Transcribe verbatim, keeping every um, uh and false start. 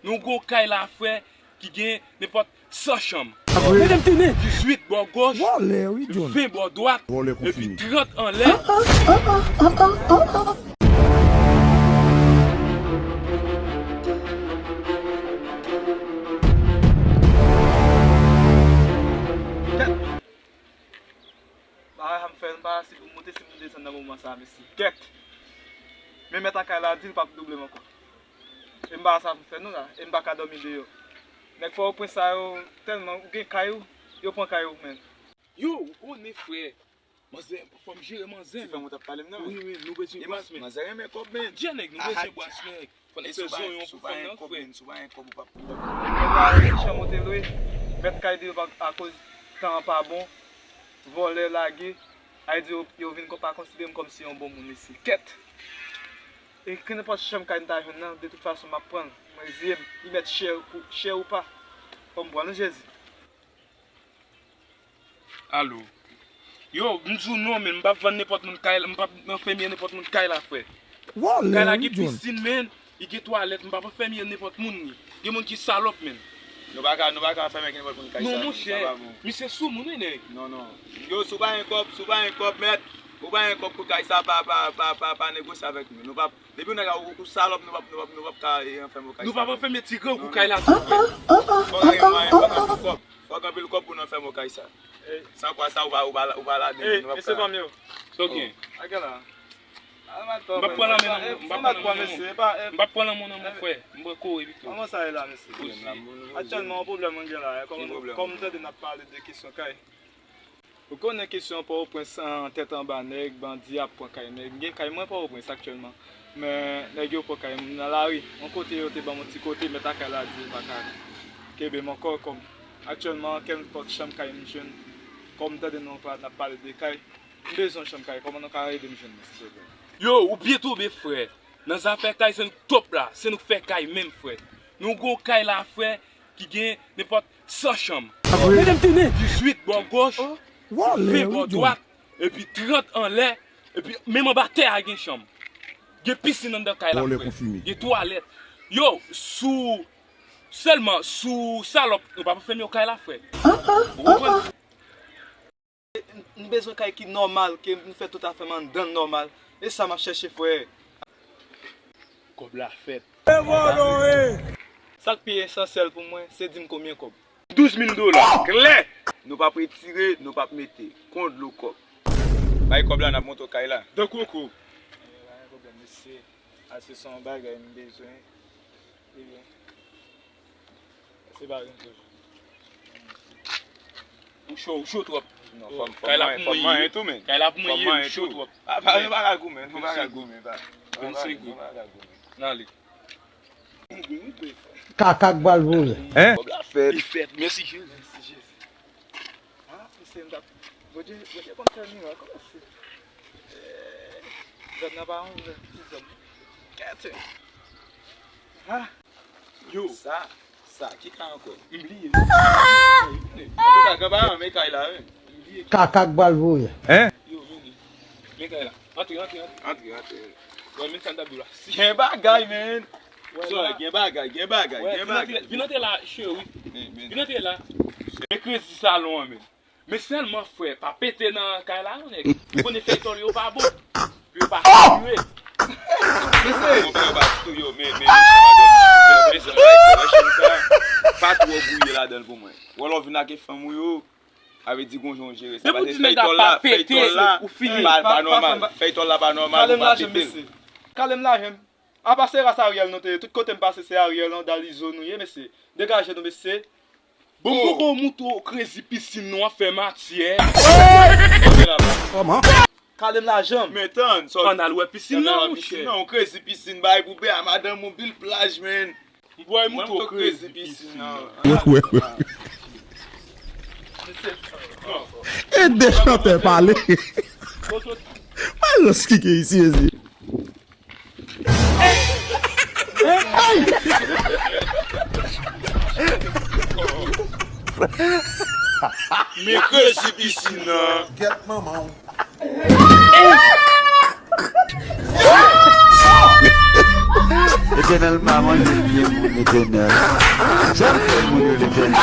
Nou gon kay la, frè, ki gen nenpòt san chanm. Medam tini. Dizuit bò goch, ven bò dwat, epi trant anlè. Bagay sa m fè, m pa si pou m monte, si pou m desann nan moman sa, mesye. Kèt! Men mèt a kay la di l p ap double m ankò. E m pa sa pou m fè nou la, e m pa ka dòmi deyò. Nèg Pòtoprens sa yo, tèlman, ou gen kay ou, yo pran kay ou, menm. Yo, ou konnen, frè. Manzè, fò m jere manzè. Ti fanm ou t ap pale m nan, wi, wi, nou bezwen bwasmèt. Manzè renmen kòb, men. Djè nèg, nou bezwen bwasmèt. Fò n fè zonyon pou fanm nan, frè. Sou pa gen kòb, ou p ap. Chanm ou te lwe, mèt kay di yo pa, akoz tan an pa bon, vòlè lage, a di yo, yo vin pa konsidere m kòmsi yon bon moun isi. Kèt! E kenenpòt chanm kay m ta jwenn nan, de tout fason, m ap pran l. Mwen ziye m, li mèt chè ou, chè ou pa. Fò m pran l, wi, Jezi. Alo. Yo, m di w non, men m p ap vann nenpòt moun kay la, m p ap anfèmye nenpòt moun kay la, frè. Kay la gen pisin, men, li gen twalèt, m p ap anfèmye nenpòt moun li. Gen moun ki salòp, men. Nou pa ka, nou pa ka anfèmye nenpòt moun kay sa, non, monchè, misye sou moun, wi, nèg. Non, non. Yo, si w pa gen kòb, si w pa gen kòb, mèt, ou pa gen kòb pou kay sa, pa, pa, pa, pa, pa negosye avèk nou. Nou p ap, depi yon nèg ou, ou salòp, nou p ap, nou p ap, nou p ap ka, e, anfèmye kay sa. Nou p ap anfèmye ti grangou kay la tou, frè. Fò gen mwayen, fò gen kòb. Fòk anpil kòb pou nou fè mwen kay sa. San kwa sa, ou pa, ou pa, ou pa ladan, nou p ap ka. Mesye pa m yo. Sa w gen? Ak la. M p ap pran lanmò nan men w, m p ap pran lanmò nan men w, frè. M pral kore pito. Kòman sa ye la, mesye? Aktyèlman, yon pwoblèm mwen gen la, kòm, kòm m tande n ap pale de kesyon kay. Ou konnen kesyon Pòtoprens an, tèt anba nèg, bandi ap pran kay nèg. M gen kay mwen Pòtoprens aktyèlman. Men nèg yo pran kay m nan lari. Yon kote yo te ban m yon ti kote, mèt a kay la di l pa ka kenbe m ankò. Kòm aktyèlman, kenpòt chanm kay m jwenn, kòm m tande nou pa, n ap pale de kay, m bezwen yon chanm kay. Kòman nou ka ede m jwenn li, silvouplè? Yo, ou byen tonbe, frè. Nan zafè kay, se nou k top la. Se nou k fè kay menm, frè. Nou gon kay la, frè, ki gen nenpòt san chanm. Medam tini. Dizuit bò goch, ven bò dwat, epi trant anlè, epi menm anba tè a gen chanm. Gen pisin anndan kay la, frè. Gen twalèt. Yo, sou, sèlman sou salòp, nou pa pou fèmen yon kay la, frè. Ou konprann? M, m bezwen kay ki nòmal, ke m fè tout afè m anndan l nòmal. E sa m ap chèche, frè. Kòb la fèt. Sa k pi esansyèl pou mwen, se di m konbyen kòb. Douz mil dola, klè! Nou p ap retire, nou p ap mete. Kon dlo kòb. Bay kòb la, n ap montre w kay la. Dan koko. Pa gen pwoblèm, mesye. A, se yon bagay m bezwen. Ebyen. Se pa yon toujou. Ou cho, ou cho twòp. Non, fò m, fò m manyen tou, men. Kay la pou mwen ye, m cho twòp. Ah, pa, nou pa ka goumen, nou pa ka goumen, pa. Vennsenk goud. Nou pa ka goumen. N ale. Kaka k pral voye. Hein? Kòb la fèt. Li fèt, mèsi Jezi. Mèsi Jezi. Ah, mesye, m t ap, Bondye, Bondye konn fè mirak, kòman se? Eh, zòn nan pa yon zòn, ti zòn. Kèt. Ah. Yo. Sa, sa, ki kay ankò? M bliye. Antouka, granpa an, men kay la, wi. M bliye. Kaka k pral voye. Hein? Yo, men li. Men kay la. Antre, antre, antre. Antre, antre. Wè, men sa m t ap di w la. Gen bagay, men. Wè, gen bagay, gen bagay, gen bagay. Vin antre la, cheri. Vin antre la. Men krezi salon an, men. Men sèlman, frè, pa pete nan kay la, non, nèg. Ou konnen fèy tòl yo pa bon. Pou yo pa sire. Mesye! Konpè yo pa ditou, yo, men, men, men, sa va dòmi. Men, men, sa va dòmi. Pa twò gouye ladan l pou mwen. Wè lè w vin ak fanm ou yo, sa vle di gon jan w jere sa. Depi w di nèg la pa pete, ou fini. Pa, pa nòmal. Fèy tòl la pa nòmal, ou pa pete l. Kale m lajan, mesye. Kale m lajan m. Apa se ras Ariel nou te ye? Tout kote m pase se Ariel, Andal, Izo nou ye, mesye. Degaje nou, mesye. Bon, m poko montre w krezi pisin nou an fè matyè. Kòman? Kale m lajan m. Men tann, sa w... Ann al wè pisin nan, monchè. Nan, yon krezi pisin, bay pou bè a madanm ou, pil plaj, men. M pral montre w krezi pisin nan. Wè, wè, wè. E de chantè pale. Malans ki gen isi, isi. Men krezi pisin nan. Gèt manman w. Letènèl pa manje byen moun, Letènèl. Sa m fè moun yo, Letènèl?